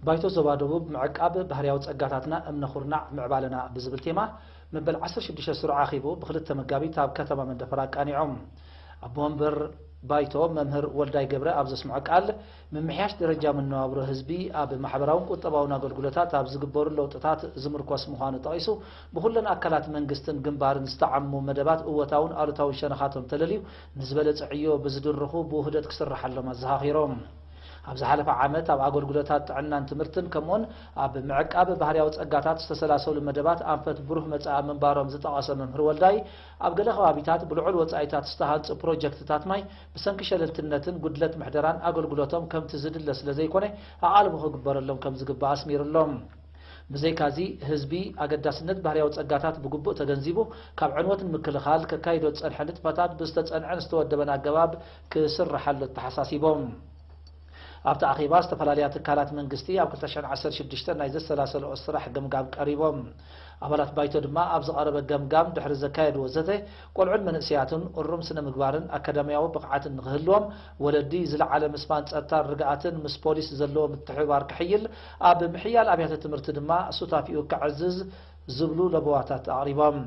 ባይቶ ዞባ ደቡብ ምዕቃብ ባህርያዊ ጸጋታትና እምነ ኩርናዕ ምዕባለና ብዝብል ቴማ መበል ዓሰርተ ሽዱሽተ ስሩዕ ኣኺቡ ብክልተ መጋቢት ኣብ ከተማ መንደፈራ ኣቃኒዖም። ኣቦ ወንበር ባይቶ መምህር ወልዳይ ገብረ ኣብ ዘስምዖ ቃል፣ ምምሕያሽ ደረጃ መነባብሮ ህዝቢ ኣብ ማሕበራውን ቁጠባውን ኣገልግሎታት ኣብ ዝግበሩ ለውጥታት ዝምርኮስ ምዃኑ ጠቒሱ፣ ብኹለን ኣካላት መንግስትን ግንባርን ዝተዓሙ መደባት እወታውን ኣሉታውን ሸነኻቶም ተለልዩ ንዝበለጸ ዕዮ ብዝድርኹ ብውህደት ክስርሓሎም ኣዘኻኺሮም። ኣብ ዝሓለፈ ዓመት ኣብ ኣገልግሎታት ጥዕናን ትምህርትን ከምኡውን ኣብ ምዕቃብ ባህርያዊ ጸጋታት ዝተሰላሰሉ መደባት ኣንፈት ብሩህ መጻኢ ምንባሮም ዝጠቐሰ መምህር ወልዳይ፣ ኣብ ገለ ከባቢታት ብልዑል ወጻኢታት ዝተሃንጹ ፕሮጀክትታት ማይ ብሰንኪ ሸለልትነትን ጉድለት ምሕደራን ኣገልግሎቶም ከምቲ ዝድለ ስለ ዘይኮነ ኣቓልቦ ክግበረሎም ከም ዝግባእ ኣስሚሩሎም። ብዘይካዚ ህዝቢ ኣገዳስነት ባህርያዊ ጸጋታት ብግቡእ ተገንዚቡ ካብ ዕንወት ንምክልኻል ከካይዶ ዝጸንሐ ንጥፈታት ብዝተጸንዐን ዝተወደበን ኣገባብ ክስርሓሉ ኣተሓሳሲቦም። ኣብቲ ኣኼባ ዝተፈላለያ ትካላት መንግስቲ ኣብ ክልተ ሽሕን ዓሰርተ ሽዱሽተን ናይ ዘሰላሰልኦ ስራሕ ገምጋም ቀሪቦም። ኣባላት ባይቶ ድማ ኣብ ዝቐረበ ገምጋም ድሕሪ ዘካየድዎ ዘተ፣ ቆልዑን መንእሰያትን እሩም ስነ ምግባርን ኣካዳሚያዊ ብቕዓትን ንኽህልዎም፣ ወለዲ ዝለዓለ ምስማን ጸጥታን ርግኣትን ምስ ፖሊስ ዘለዎ ምትሕብባር ክሕይል፣ ኣብ ምሕያል ኣብያተ ትምህርቲ ድማ ሱታፊኡ ከዕዝዝ ዝብሉ ለበዋታት ኣቕሪቦም።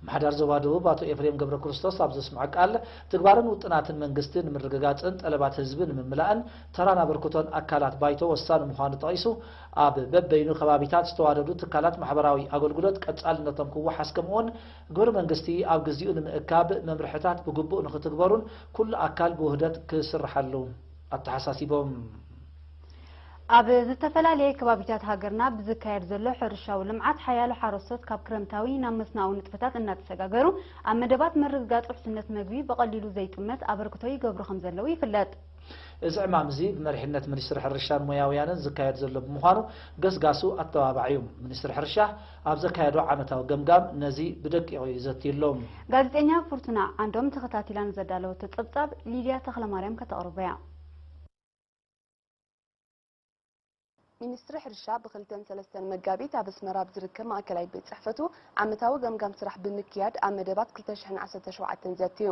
ምምሕዳር ዞባ ደቡብ ኣቶ ኤፍሬም ገብረ ክርስቶስ ኣብ ዘስምዖ ቃል፣ ትግባርን ውጥናትን መንግስቲ ንምርግጋጽን ጠለባት ህዝቢ ንምምላእን ተራን ኣበርክቶን ኣካላት ባይቶ ወሳኒ ምዃኑ ጠቒሱ፣ ኣብ በበይኑ ከባቢታት ዝተዋደዱ ትካላት ማሕበራዊ ኣገልግሎት ቀጻልነቶም ክወሓስ ከምኡውን ግብሪ መንግስቲ ኣብ ግዚኡ ንምእካብ መምርሕታት ብግቡእ ንክትግበሩን ኩሉ ኣካል ብውህደት ክስርሓሉ ኣተሓሳሲቦም። ኣብ ዝተፈላለየ ከባቢታት ሃገርና ብዝካየድ ዘሎ ሕርሻዊ ልምዓት ሓያሎ ሓረስቶት ካብ ክረምታዊ ናብ መስኖኣዊ ንጥፈታት እናተሰጋገሩ ኣብ መደባት ምርግጋፅ ውሕስነት መግቢ ብቐሊሉ ዘይጥመት ኣበርክቶ ይገብሩ ከም ዘለዉ ይፍለጥ። እዚ ዕማም እዚ ብመሪሕነት ሚኒስትሪ ሕርሻን ሞያውያንን ዝካየድ ዘሎ ብምዃኑ ገስጋሱ ኣተባባዕ እዩ። ሚኒስትሪ ሕርሻ ኣብ ዘካየዶ ዓመታዊ ገምጋም ነዚ ብደቂቑ እዩ ዘትይሎም። ጋዜጠኛ ፍርቱና ዓንዶም ተኸታቲላ ንዘዳለወቶ ጸብጻብ ሊድያ ተኽለማርያም ከተቕርቦ እያ። ሚኒስትሪ ሕርሻ ብክልተን ሰለስተን መጋቢት ኣብ ኣስመራ ኣብ ዝርከብ ማእከላይ ቤት ጽሕፈቱ ዓመታዊ ገምጋም ስራሕ ብምክያድ ኣብ መደባት ክልተ ሽሕን ዓሰርተ ሸውዓተን ዘትዩ።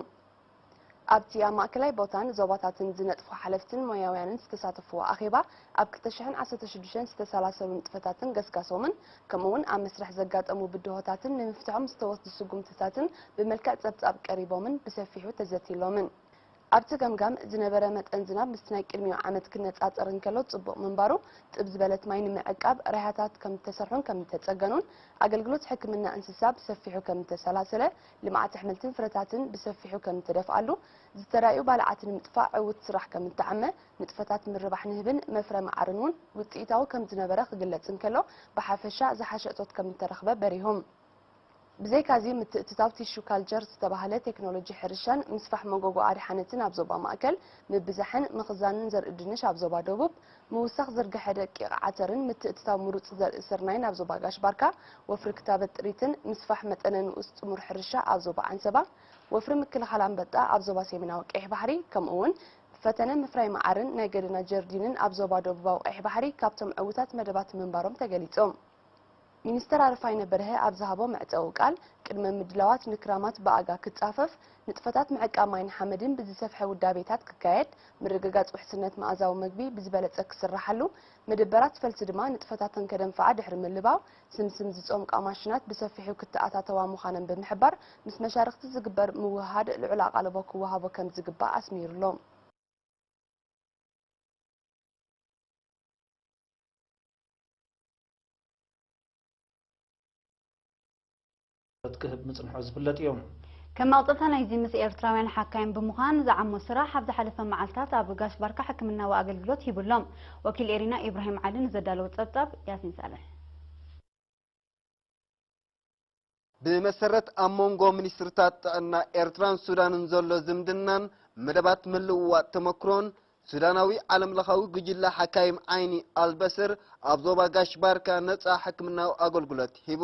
ኣብቲ ኣብ ማእከላይ ቦታን ዞባታትን ዝነጥፉ ሓለፍትን ሞያውያንን ዝተሳተፍዎ ኣኼባ፣ ኣብ ክልተ ሽሕን ዓሰርተ ሽዱሽተን ዝተሰላሰሉ ንጥፈታትን ገስጋሶምን፣ ከምኡ'ውን ኣብ መስርሕ ዘጋጠሙ ብድሆታትን ንምፍትሖም ዝተወስዱ ስጉምትታትን ብመልክዕ ጸብጻብ ቀሪቦምን ብሰፊሑ ተዘትይሎምን። ኣብቲ ገምጋም ዝነበረ መጠን ዝናብ ምስቲ ናይ ቅድሚኡ ዓመት ክነጻጸር እንከሎ ጽቡቕ ምንባሩ፣ ጥብ ዝበለት ማይ ንምዕቃብ ራህያታት ከም ዝተሰርሑን ከም ዝተጸገኑን፣ ኣገልግሎት ሕክምና እንስሳ ብሰፊሑ ከም ዝተሰላሰለ፣ ልምዓት ኣሕምልትን ፍረታትን ብሰፊሑ ከም ዝተደፍኣሉ፣ ዝተራእዩ ባልዓት ንምጥፋእ ዕዉት ስራሕ ከም እተዓመ፣ ንጥፈታት ምርባሕ ንህብን መፍረ መዓርን እውን ውጽኢታዊ ከም ዝነበረ ክግለጽ እንከሎ፣ ብሓፈሻ ዝሓሸ እቶት ከም እተረኽበ በሪሆም። ብዘይካዚ፣ ምትእትታው ቲሹ ካልቸር ዝተባህለ ቴክኖሎጂ ሕርሻን ምስፋሕ መጎጎ ኣድሓነትን ኣብ ዞባ ማእከል፣ ምብዛሕን ምኽዛንን ዘርኢ ድንሽ ኣብ ዞባ ደቡብ፣ ምውሳኽ ዝርግሐ ደቂቕ ዓተርን ምትእትታው ምሩጽ ዘርኢ ስርናይን ኣብ ዞባ ጋሽ ባርካ፣ ወፍሪ ክታበት ጥሪትን ምስፋሕ መጠነ ንኡስ ጽሙር ሕርሻ ኣብ ዞባ ዓንሰባ፣ ወፍሪ ምክልኻል ኣንበጣ ኣብ ዞባ ሰሜናዊ ቀይሕ ባሕሪ፣ ከምኡ'ውን ፈተነ ምፍራይ መዓርን ናይ ገደና ጀርዲንን ኣብ ዞባ ደቡባዊ ቀይሕ ባሕሪ ካብቶም ዕዉታት መደባት ምንባሮም ተገሊጹ። ሚኒስተር ኣረፋይነ በርሀ ኣብ ዝሃቦ መዕጸዊ ቃል፣ ቅድመ ምድላዋት ንክራማት ብኣጋ ክጻፈፍ፣ ንጥፈታት ምዕቃብ ማይን ሓመድን ብዝሰፍሐ ውዳቤታት ክካየድ፣ ምርግጋጽ ውሕስነት መኣዛዊ መግቢ ብዝበለጸ ክስራሓሉ፣ መደበራት ፈልሲ ድማ ንጥፈታተን ከደንፍዓ ድሕሪ ምልባው፣ ስምስም ዝጾምቃ ማሽናት ብሰፊሑ ክተኣታተዋ ምዃነን ብምሕባር፣ ምስ መሻርኽቲ ዝግበር ምውህሃድ ልዑል ኣቓልቦ ክወሃቦ ከም ዝግባእ ኣስሚሩ'ሎ። ክህብ ምጽንሖ ዝፍለጥ እዩ። ከም መቕጸልታ ናይዚ ምስ ኤርትራውያን ሓካይም ብምዃን ዝዓሞ ስራሕ ኣብ ዝሓለፈ መዓልታት ኣብ ጋሽ ባርካ ሕክምናዊ ኣገልግሎት ሂቡ ኣሎ። ወኪል ኤሪና ኢብራሂም ዓሊ ንዘዳለዎ ጸብጻብ ያሲን ሳልሕ። ብመሰረት ኣብ መንጎ ሚኒስትርታት ጥዕና ኤርትራን ሱዳንን ዘሎ ዝምድናን መደባት ምልውዋጥ ተመክሮን፣ ሱዳናዊ ዓለምለኻዊ ጉጅለ ሓካይም ዓይኒ ኣልበስር ኣብ ዞባ ጋሽ ባርካ ነጻ ሕክምናዊ ኣገልግሎት ሂቡ።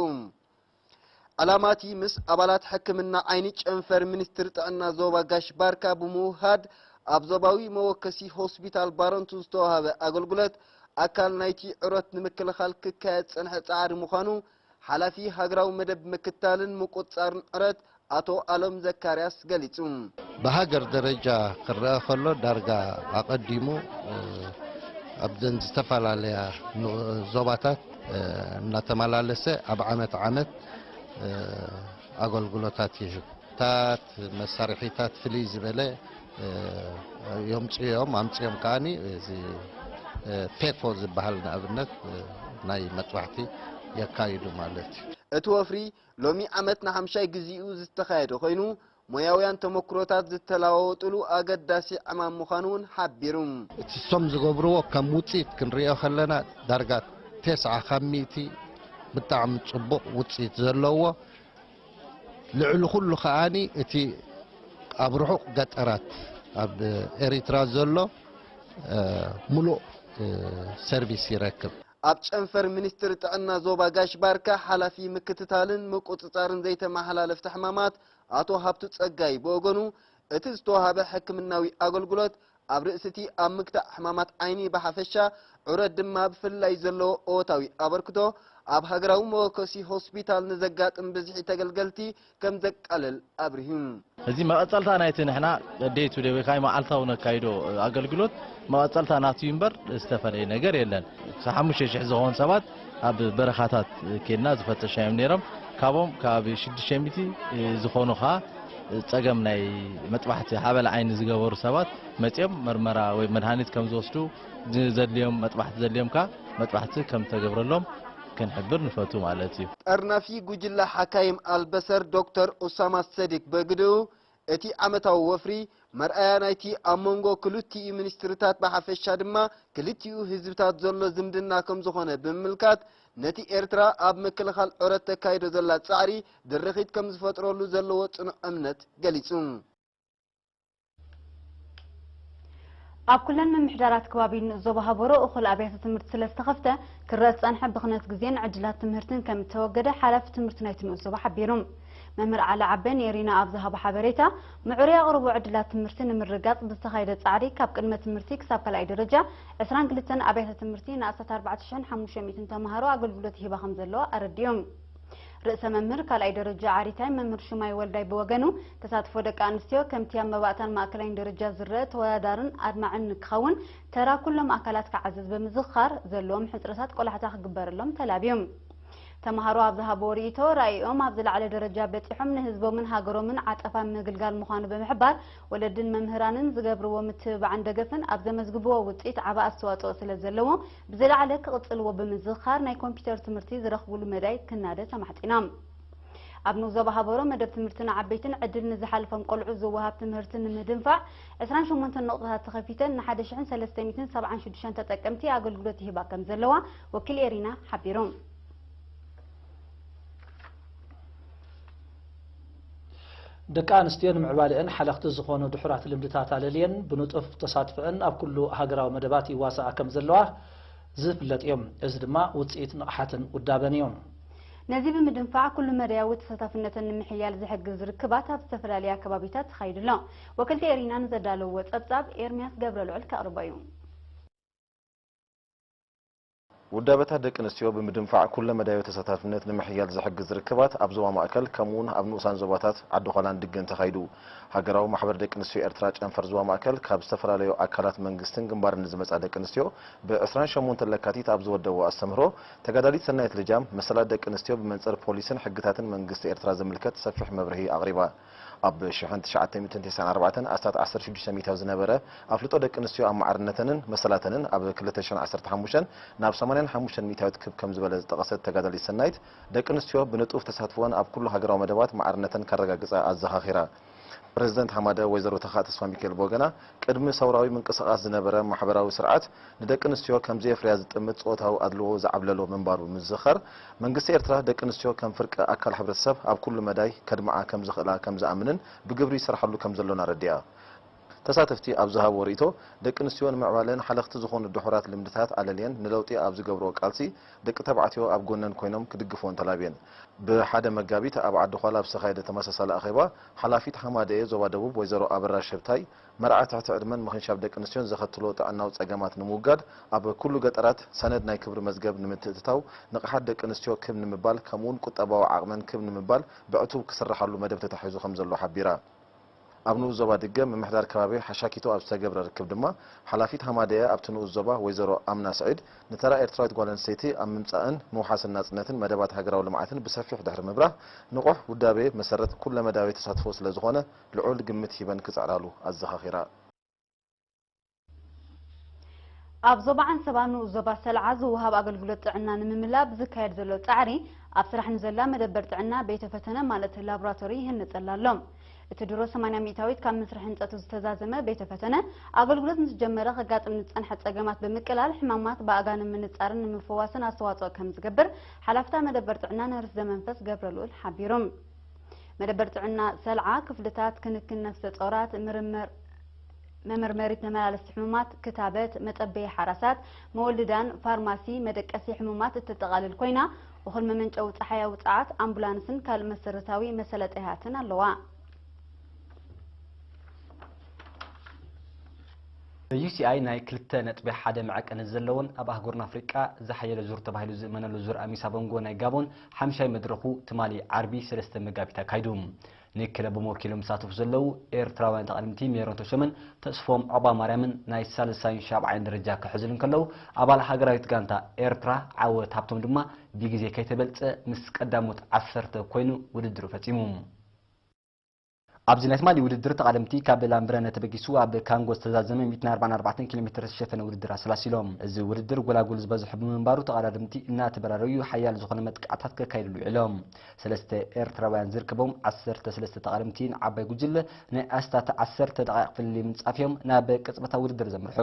ዕላማቲ ምስ ኣባላት ሕክምና ዓይኒ ጨንፈር ሚኒስትሪ ጥዕና ዞባ ጋሽ ባርካ ብምውሃድ ኣብ ዞባዊ መወከሲ ሆስፒታል ባረንቱ ዝተዋህበ ኣገልግሎት ኣካል ናይቲ ዕረት ንምክልኻል ክካየድ ዝጸንሐ ጻዕሪ ምዃኑ ሓላፊ ሃገራዊ መደብ ምክትታልን ምቁጽጻርን ዕረት ኣቶ ኣሎም ዘካርያስ ገሊጹ። ብሃገር ደረጃ ክረኣ ከሎ ዳርጋ ኣቐዲሙ እ፣ ኣብዘን ዝተፈላለያ ን-፣ ዞባታት፣ እ፣ እናተመላለሰ ኣብ ዓመት ዓመት፣ እ፣ ኣገልግሎታት ይህብ። ታት መሳርሒታት ፍልይ ዝበለ፣ እ፣ የምፅኡ እዮም። ኣምፅኦም ከዓኒ እዚ፣ እ፣ ፔፎ ዝበሃል ንኣብነት፣ እ፣ ናይ መጥባሕቲ የካይዱ ማለት እዩ። እቲ ወፍሪ ሎሚ ዓመት ንሓምሻይ ግዜኡ ዝተኻየደ ኮይኑ፣ ሞያውያን ተመክሮታት ዝተለዋወጥሉ ኣገዳሲ ዕማም ምዃኑ እውን ሓቢሩ። እቲ እሶም ዝገብርዎ ከም ውፅኢት ክንሪኦ ከለና ዳርጋ ተስዓ ካብ ሚእቲ ብጣዕሚ ፅቡቕ ውፅኢት ዘለዎ፣ ልዕሊ ኩሉ ከዓኒ እቲ ኣብ ርሑቕ ገጠራት ኣብ ኤሪትራ ዘሎ፣ እ፣ ሙሉእ፣ እ፣ ሰርቪስ ይረክብ። ኣብ ጨንፈር ሚኒስትሪ ጥዕና ዞባ ጋሽ ባርካ ሓላፊ ምክትታልን ምቁጽጻርን ዘይተመሓላለፍቲ ሕማማት ኣቶ ሃብቱ ጸጋይ ብወገኑ፣ እቲ ዝተዋሃበ ሕክምናዊ ኣገልግሎት ኣብ ርእሲ እቲ ኣብ ምግታእ ሕማማት ዓይኒ ብሓፈሻ፣ ዑረት ድማ ብፍላይ ዘለዎ እወታዊ ኣበርክቶ፣ ኣብ ሃገራዊ መወከሲ ሆስፒታል ንዘጋጥም ብዝሒ ተገልገልቲ ከም ዘቃልል ኣብሪሁ። እዚ መቐጸልታ ናይቲ ንሕና ደይ ቱ ደይ ወይ ከዓ መዓልታዊ ነካይዶ ኣገልግሎት መቐጸልታ ናቱ እዩ እምበር ዝተፈለየ ነገር የለን። ክሳብ ሓሙሽተ ሽሕ ዝኾኑ ሰባት ኣብ በረኻታት ኬድና ዝፈተሻ እዮም ነይሮም። ካብኦም ካብ ሽዱሽተ ሚእቲ ዝኾኑ ከዓ ጸገም ናይ መጥባሕቲ ሓበል ዓይኒ ዝገበሩ ሰባት መጺኦም መርመራ ወይ መድሃኒት ከም ዝወስዱ፣ ዘድልዮም መጥባሕቲ ዘድልዮም ከዓ መጥባሕቲ ከም ተገብረሎም ክንሕብር ንፈቱ ማለት እዩ። ጠርናፊ ጉጅለ ሓካይም ኣልበሰር ዶክተር ኡሳማ ሰዲቅ በግድኡ፣ እቲ ዓመታዊ ወፍሪ መርኣያ ናይቲ ኣብ መንጎ ክልቲኡ ሚኒስትሪታት ብሓፈሻ ድማ ክልቲኡ ህዝብታት ዘሎ ዝምድና ከም ዝኾነ ብምምልካት፣ ነቲ ኤርትራ ኣብ ምክልኻል ዑረት ተካይዶ ዘላ ጻዕሪ ድርኺት ከም ዝፈጥረሉ ዘለዎ ጽኑዕ እምነት ገሊጹ። ኣብ ኩለን ምምሕዳራት ከባቢ ንኡስ ዞባ ሃበሮ እኹል ኣብያተ ትምህርቲ ስለ ዝተኸፍተ፣ ክረአ ዝጸንሐ ብኽነት ግዜን ዕድላት ትምህርትን ከም እተወገደ ሓላፊ ትምህርቲ ናይቲ ንኡስ ዞባ ሓቢሩ። መምህር ዓሊ ዓበ ንኤሪና ኣብ ዝሃቦ ሓበሬታ፣ ምዕሩይ ኣቕርቦ ዕድላት ትምህርቲ ንምርግጋጽ ብዝተኻየደ ጻዕሪ፣ ካብ ቅድመ ትምህርቲ ክሳብ ካልኣይ ደረጃ ዕስራን ክልተን ኣብያተ ትምህርቲ ንኣስታት ኣርባዕተ ሽሕን ሓሙሽተ ሚእትን ተማሃሮ ኣገልግሎት ይህባ ከም ዘለዋ ኣረዲኡ። ርእሰ መምህር ካልኣይ ደረጃ ዓሪታይ መምህር ሹማይ ወልዳይ ብወገኑ፣ ተሳትፎ ደቂ ኣንስትዮ ከምቲ ኣብ መባእታን ማእከላይን ደረጃ ዝረአ ተወዳዳርን ኣድማዕን ንክኸውን ተራ ኩሎም ኣካላት ክዓዝዝ ብምዝኽኻር፣ ዘለዎም ሕጽረታት ቆላሕታ ክግበረሎም ተላብዩ። ተምሃሮ ኣብ ዝሃብዎ ርእይቶ፣ ራኢኦም ኣብ ዝለዓለ ደረጃ በጺሖም ንህዝቦምን ሃገሮምን ዓጸፋ ምግልጋል ምዃኑ ብምሕባር፣ ወለድን መምህራንን ዝገብርዎ ምትብባዕን ደገፍን ኣብ ዘመዝግብዎ ውጽኢት ዓቢ ኣስተዋጽኦ ስለ ዘለዎ፣ ብዝለዓለ ክቕጽልዎ ብምዝኽኻር፣ ናይ ኮምፒተር ትምህርቲ ዝረኽብሉ መዳይ ክናደ ተማሕጺኖም። ኣብ ንኡስ ዞባ ሃበሮ መደብ ትምህርቲ ንዓበይትን ዕድል ንዝሓለፎም ቆልዑ ዝወሃብ ትምህርቲ ንምድንፋዕ ዕስራን ሸሞንተን ነቑጣታት ተኸፊተን ንሓደ ሽሕን ሰለስተ ሚእትን ሰብዓን ሽዱሽተን ተጠቀምቲ ኣገልግሎት ይህባ ከም ዘለዋ ወኪል ኤሪና ሓቢሩ። ደቂ ኣንስትዮ ንምዕባለአን ሓለኽቲ ዝኾኑ ድሑራት ልምድታት ኣለልየን ብንጡፍ ተሳትፎአን ኣብ ኩሉ ሃገራዊ መደባት ይዋሳኣ ከም ዘለዋ ዝፍለጥ እዩ። እዚ ድማ ውፅኢት ንቕሓትን ውዳበን እዩ። ነዚ ብምድንፋዕ ኩሉ መዳያዊ ተሳታፍነተን ንምሕያል ዝሕግዝ ርክባት ኣብ ዝተፈላለያ ከባቢታት ተኻይዱ ኣሎ። ወክልቲ ኤሪና ንዘዳለውዎ ጸብጻብ ኤርምያስ ገብረልዑል ከቕርቦ እዩ። ውዳበታት ደቂ ኣንስትዮ ብምድንፋዕ ኩለ መዳያዊ ተሳታፍነት ንምሕያል ዝሕግዝ ርክባት ኣብ ዞባ ማእከል ከምኡ እውን ኣብ ንኡሳን ዞባታት ዓዲ ዃላን ድገን ተኻይዱ። ሃገራዊ ማሕበር ደቂ ኣንስትዮ ኤርትራ ጨንፈር ዞባ ማእከል ካብ ዝተፈላለዩ ኣካላት መንግስትን ግንባርን ንዝመጻ ደቂ ኣንስትዮ ብ ዕስራን ሸሞንተን ለካቲት ኣብ ዝወደቦ ኣስተምህሮ ተጋዳሊት ሰናይት ልጃም መሰላት ደቂ ኣንስትዮ ብመንጽር ፖሊስን ሕግታትን መንግስቲ ኤርትራ ዝምልከት ሰፊሕ መብርሂ ኣቕሪባ። ኣብ ሽሕን ትሽዓተ ሚእትን ተስዓን ኣርባዕተን ኣስታት ዓሰርተ ሽዱሽተ ሚእታዊ ዝነበረ ኣፍልጦ ደቂ ኣንስትዮ ኣብ ማዕርነተንን መሰላተንን ኣብ ክልተ ሽሕን ዓሰርተ ሓሙሽተን ናብ ሰማንያን ሓሙሽተን ሚእታዊት ክብ ከም ዝበለ ዝጠቐሰት ተጋዳሊት ሰናይት፣ ደቂ ኣንስትዮ ብንጡፍ ተሳትፎን ኣብ ኩሉ ሃገራዊ መደባት ማዕርነተን ከረጋግጻ ኣዘኻኺራ። ፕረዚደንት ሃማደ ወይዘሮ ተኻእ ተስፋሚካኤል ብወገና፣ ቅድሚ ሰውራዊ ምንቅስቓስ ዝነበረ ማሕበራዊ ስርዓት ንደቂ ኣንስትዮ ከም ዘየፍርያ ዝጥምት ጾታዊ ኣድልዎ ዝዓብለሎ ምንባሩ ብምዝኽኻር፣ መንግስቲ ኤርትራ ደቂ ኣንስትዮ ከም ፍርቂ ኣካል ሕብረተሰብ ኣብ ኩሉ መዳይ ከድምዓ ከም ዝኽእላ ከም ዝኣምንን ብግብሪ ይሰርሓሉ ከም ዘሎን ኣረዲኣ። ተሳተፍቲ ኣብ ዝሃብዎ ርእይቶ፣ ደቂ ኣንስትዮ ንምዕባለን ሓለኽቲ ዝኾኑ ድሑራት ልምድታት ኣለልየን ንለውጢ ኣብ ዝገብርኦ ቃልሲ ደቂ ተባዕትዮ ኣብ ጎነን ኮይኖም ክድግፍወን ተላብየን። ብሓደ መጋቢት ኣብ ዓዲ ዃላ ኣብ ዝተኻየደ ተመሳሳሊ ኣኼባ፣ ሓላፊት ሃማደኤ ዞባ ደቡብ ወይዘሮ ኣበራሽ ህብታይ፣ መርዓ ትሕቲ ዕድመን ምኽንሻብ ደቂ ኣንስትዮን ዘኸትሎ ጥዕናዊ ጸገማት ንምውጋድ፣ ኣብ ኩሉ ገጠራት ሰነድ ናይ ክብሪ መዝገብ ንምትእትታው፣ ንቕሓት ደቂ ኣንስትዮ ክብ ንምባል፣ ከምኡውን ቁጠባዊ ዓቕመን ክብ ንምባል ብዕቱብ ክስርሓሉ መደብ ተታሒዙ ከም ዘሎ ሓቢራ። ኣብ ንኡስ ዞባ ድገ ምምሕዳር ከባቢ ሓሻኪቶ ኣብ ዝተገብረ ርክብ ድማ፣ ሓላፊት ሃማደኤ ኣብቲ ንኡስ ዞባ ወይዘሮ ኣምና ስዒድ፣ ንተራ ኤርትራዊት ጓል ኣንስተይቲ ኣብ ምምጻእን ምውሓስን ናጽነትን መደባት ሃገራዊ ልምዓትን ብሰፊሕ ድሕሪ ምብራህ፣ ንቑሕ ውዳቤ መሰረት ኩለመዳያዊ ተሳትፎ ስለ ዝኾነ፣ ልዑል ግምት ሂበን ክጽዕራሉ ኣዘኻኺራ። ኣብ ዞባ ዓንሰባ ንኡስ ዞባ ሰልዓ ዝወሃብ ኣገልግሎት ጥዕና ንምምላእ ብዝካየድ ዘሎ ጻዕሪ፣ ኣብ ስራሕ ንዘላ መደበር ጥዕና ቤተ ፈተነ ማለት ላቦራቶሪ ይህነጸላ ኣሎ። እቲ ድሮ ሰማንያ ሚእታዊት ካብ መስርሕ ህንጸቱ ዝተዛዘመ ቤተ ፈተነ፣ ኣገልግሎት ምስ ጀመረ ከጋጥም ንዝጸንሐ ጸገማት ብምቅላል፣ ሕማማት ብኣጋ ንምንጻርን ንምፍዋስን ኣስተዋጽኦ ከም ዝገብር ሓላፍታ መደበር ጥዕና ነርስ ዘመንፈስ ገብረልኡል ሓቢሩ። መደበር ጥዕና ሰልዓ ክፍልታት ክንክን ነፍሰ ጾራት፣ ምርምር መመርመሪት መመላለስቲ ሕሙማት፣ ክታበት፣ መጸበዪ ሓራሳት፣ መወልዳን ፋርማሲ፣ መደቀሲ ሕሙማት እተጠቓልል ኮይና፣ እኹል መመንጨዊ ጸሓያዊ ጸዓት፣ ኣምቡላንስን ካልእ መሰረታዊ መሰለጠያትን ኣለዋ። ዩሲኣይ ናይ ክልተ ነጥቢ ሓደ መዐቀኒ ዘለዎን ኣብ ኣህጉርና ኣፍሪቃ ዝሓየለ ዙር ተባሂሉ ዝእመነሉ ዙር ኣሚሳ ቦንጎ ናይ ጋቦን ሓምሻይ መድረኹ ትማሊ ዓርቢ ሰለስተ መጋቢት ኣካይዱ። ንክለቦም ወኪሎም ዝሳተፉ ዘለዉ ኤርትራውያን ተቐድምቲ ሜሮን ተሾመን ተስፎም ዖባ ማርያምን ናይ ሳልሳይን ሻብዓይን ደረጃ ክሕዙ እንከለዉ፣ ኣባል ሃገራዊት ጋንታ ኤርትራ ዓወት ሃብቶም ድማ ብግዜ ከይተበልጸ ምስ ቀዳሞት ዓሰርተ ኮይኑ ውድድሩ ፈጺሙ። ኣብዚ ናይ ትማሊ ውድድር ተቐዳደምቲ ካብ ላምብረነ ተበጊሱ ኣብ ካንጎ ዝተዛዘመ ሚእትን ኣርባዓን ኣርባዕተን ኪሎ ሜትር ዝተሸፈነ ውድድር ኣሰላሲሎም። እዚ ውድድር ጎላጉል ዝበዝሖ ብምንባሩ ተቐዳደምቲ እናተበራረዩ ሓያል ዝኾነ መጥቃዕታት ከካይድሉ ውዒሎም። ሰለስተ ኤርትራውያን ዝርከቦም ዓሰርተ ሰለስተ ተቐዳደምቲ ንዓባይ ጉጅለ ናይ ኣስታት ዓሰርተ ደቓይቕ ፍልልይ ምንጻፍ እዮም ናብ ቅጽበታዊ ውድድር ዘምርሑ።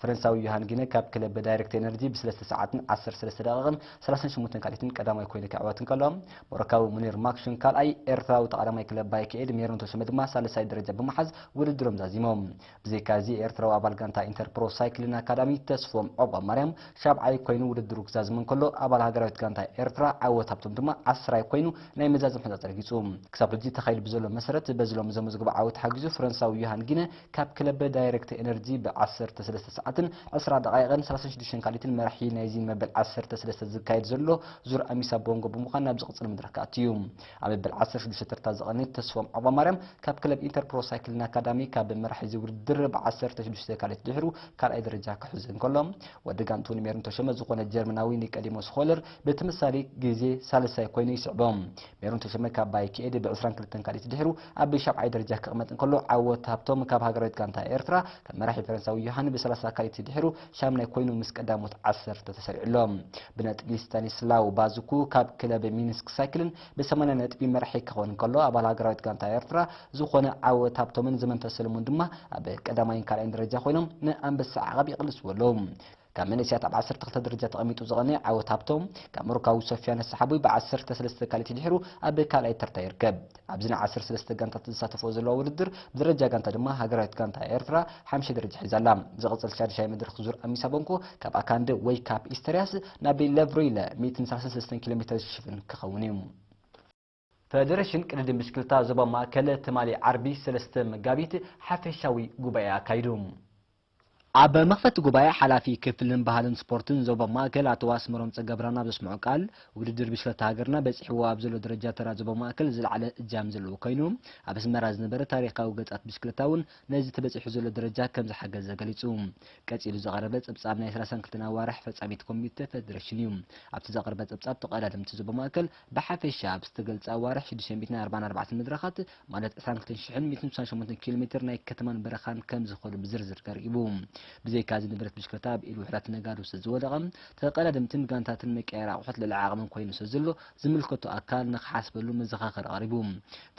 ፈረንሳዊ ዮሃን ጊነ ካብ ክለብ ዳይሬክት ኤነርጂ ብሰለስተ ሰዓትን ዓሰርተ ሰለስተ ደቂቕን ሰላሳን ሸሞንተን ካልኢትን ቀዳማይ ኮይኑ ክዕወት እንከሎ፣ ሞሮካዊ ሙኒር ማክሹን ካልኣይ፣ ኤርትራዊ ተቐዳማይ ክለብ ባይክኤድ ሜሮን ተሾመ ድማ ሳልሳይ ደረጃ ብምሓዝ ውድድሮም ዛዚሞም። ብዘይካ እዚ ኤርትራዊ ኣባል ጋንታ ኢንተርፕሮ ሳይክሊን ኣካዳሚ ተስፎም ዖባ ማርያም ሻብዓይ ኮይኑ ውድድሩ ክዛዝም እንከሎ፣ ኣባል ሃገራዊት ጋንታ ኤርትራ ዓወት ሃብቶም ድማ ዓስራይ ኮይኑ ናይ መዛዘሚ ሕንጻ ኣረጊጹ። ክሳብ ሕጂ ተኻይዱ ብዘሎ መሰረት በዚ ሎሚ ዘመዝግቦ ዓወት ሓጊዙ ፈረንሳዊ ዮሃን ጊነ ካብ ክለብ ዳይሬክት ኤነርጂ ብ ዓሰርተ ሰለስተ ሰዓትን ዕስራ ደቓይቕን ሰላሳን ሽዱሽተን ካልኢትን መራሒ ናይዚ መበል ዓሰርተ ሰለስተ ዝካየድ ዘሎ ዙር ኣሚሳ ቦንጎ ብምዃን ናብ ዝቕጽል መድረኽ ክኣቱ እዩ። ኣብ መበል ዓሰርተ ሽዱሽተ ተርታ ዝቐንየ ተስፎም ዖባ ማርያም ካብ ክለብ ኢንተርፕሮ ሳይክሊን ኣካዳሚ ካብ መራሒ እዚ ውድድር ብ ዓሰርተ ሽዱሽተ ካልኢት ድሕሩ ካልኣይ ደረጃ ክሕዝ እንከሎ፣ ወዲ ጋንቱ ንሜሮን ተሾመ ዝኾነ ጀርመናዊ ኒቀዲሞስ ሆለር ብተመሳሳሊ ግዜ ሳልሳይ ኮይኑ ይስዕቦ። ሜሮን ተሾመ ካብ ባይክኤድ ብ ዕስራን ክልተን ካልኢት ድሕሩ ኣብ ሻብዓይ ደረጃ ክቕመጥ እንከሎ፣ ዓወት ሃብቶም ካብ ሃገራዊት ጋንታ ኤርትራ ካብ መራሒ ፈረንሳዊ ዮሃን ብ ሰላሳ ካልኢት ድሕሩ ሻምናይ ኮይኑ ምስ ቀዳሞት ዓሰርተ ተሰሪዑ ኣሎ። ብነጥቢ ስታኒስላው ባዝኩ ካብ ክለብ ሚንስክ ሳይክልን ብ ሰማንያ ነጥቢ መራሒ ክኸውን እንከሎ፣ ኣባል ሃገራዊት ጋንታ ኤርትራ ዝኾነ ዓወት ሃብቶምን ዘመንፈስ ሰለሙን ድማ ኣብ ቀዳማይን ካልኣይን ደረጃ ኮይኖም ንኣንበሳ ዓቐብ ይቕልስዎ ኣለዉ። ካብ መንእሰያት ኣብ ዓሰርተ ክልተ ደረጃ ተቐሚጡ ዝቐነየ ዓወት ሃብቶም፣ ካብ ሞሮካዊ ሶፊያነ ሰሓቦይ ብዓሰርተ ሰለስተ ካልኢት ድሕሩ ኣብ ካልኣይ ተርታ ይርከብ። ኣብዚ ናይ ዓሰርተ ሰለስተ ጋንታት ዝሳተፍኦ ዘለዋ ውድድር፣ ብደረጃ ጋንታ ድማ ሃገራዊት ጋንታ ኤርትራ ሓምሻይ ደረጃ ሒዛ ኣላ። ዝቕጽል ሻድሻይ መድረኽ ዙር ኣሚሳ ቦንኮ ካብ ኣካንደ ወይ ካብ ኢስተርያስ ናብ ለቭሮይለ ሚእትን ሰላሳን ሰለስተን ኪሎ ሜትር ዝሽፍን ክኸውን እዩ። ፈደረሽን ቅድድም ብሽክልታ ዞባ ማእከል ትማሊ ዓርቢ ሰለስተ መጋቢት ሓፈሻዊ ጉባኤ ኣካይዱ። ኣብ መኽፈቲ ጉባኤ ሓላፊ ክፍልን ባህልን ስፖርትን ዞባ ማእከል ኣቶ ኣስመሮም ጸጋብርሃን ኣብ ዘስምዖ ቃል፣ ውድድር ብሽክለታ ሃገርና በጺሕዎ ኣብ ዘሎ ደረጃ ተራ ዞባ ማእከል ዝለዓለ እጃም ዘለዎ ኮይኑ፣ ኣብ ኣስመራ ዝነበረ ታሪኻዊ ገጻት ብሽክለታ እውን ነዚ ተበጺሑ ዘሎ ደረጃ ከም ዝሓገዘ ገሊጹ። ቀጺሉ ዝቐረበ ጸብጻብ ናይ ሰላሳን ክልተን ኣዋርሕ ፈጻሚት ኮሚቴ ፈደረሽን እዩ። ኣብቲ ዘቕረበ ጸብጻብ ተቐዳደምቲ ዞባ ማእከል ብሓፈሻ ኣብ ዝተገልጸ ኣዋርሕ ሽዱሽተ ሚእትን ኣርባዓን ኣርባዕተን መድረኻት ማለት ዕስራን ክልተን ሽሕን ሚእትን ስሳን ሸሞንተን ኪሎ ሜትር ናይ ከተማን በረኻን ከም ዝኾኑ ብዝርዝር ቀሪቡ። ብዘይካ እዚ ንብረት ብሽክለታ ኣብ ኢድ ውሑዳት ነጋዶ ስለ ዝወደቐ፣ ተቐዳደምትን ጋንታትን መቀየሪ ኣቑሑት ልዕሊ ዓቕሞም ኮይኑ ስለ ዘሎ ዝምልከቶ ኣካል ንክሓስበሉ መዘኻኸሪ ኣቕሪቡ።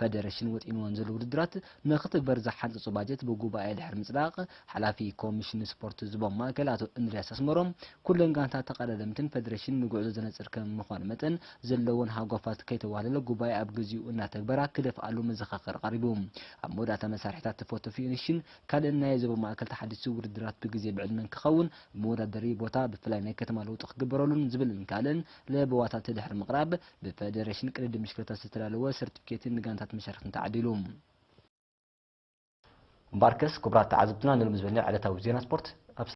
ፈደረሽን ወጢንወን ዘሎ ውድድራት ንክትግበር ዝሓንጸጾ ባጀት ብጉባኤ ድሕሪ ምጽዳቕ፣ ሓላፊ ኮሚሽን ስፖርት ዞባ ማእከል ኣቶ እንድርያስ ኣስመሮም፣ ኩለን ጋንታት ተቐዳደምትን ፈደረሽን ንጉዕዞ ዘነጽር ከም ምዃኑ መጠን ዘለወን ሃጓፋት ከይተዋህለለ ጉባኤ ኣብ ግዚኡ እናተግበራ ክደፍኣሉ መዘኻኸሪ ቀሪቡ። ኣብ መወዳእታ መሳርሒታት ፎቶ ፊኒሽን ካልእን ናይ ዞባ ማእከል ተሓዲሱ ውድድራት ብግዜ ብዕድመን ክኸውን መወዳደሪ ቦታ ብፍላይ ናይ ከተማ ለውጢ ክግበረሉን ዝብልን ካልእን ለበዋታት ድሕሪ ምቕራብ ብፈደረሽን ቅድድም ብሽክለታ ዝተዳለወ ሰርቲፊኬትን ንጋንታት መሻርክትን ተዓዲሉ። እምበኣርከስ ክቡራት ተዓዘብትና ንሎሚ ዝበልና ዕለታዊ ዜና ስፖርት ኣብ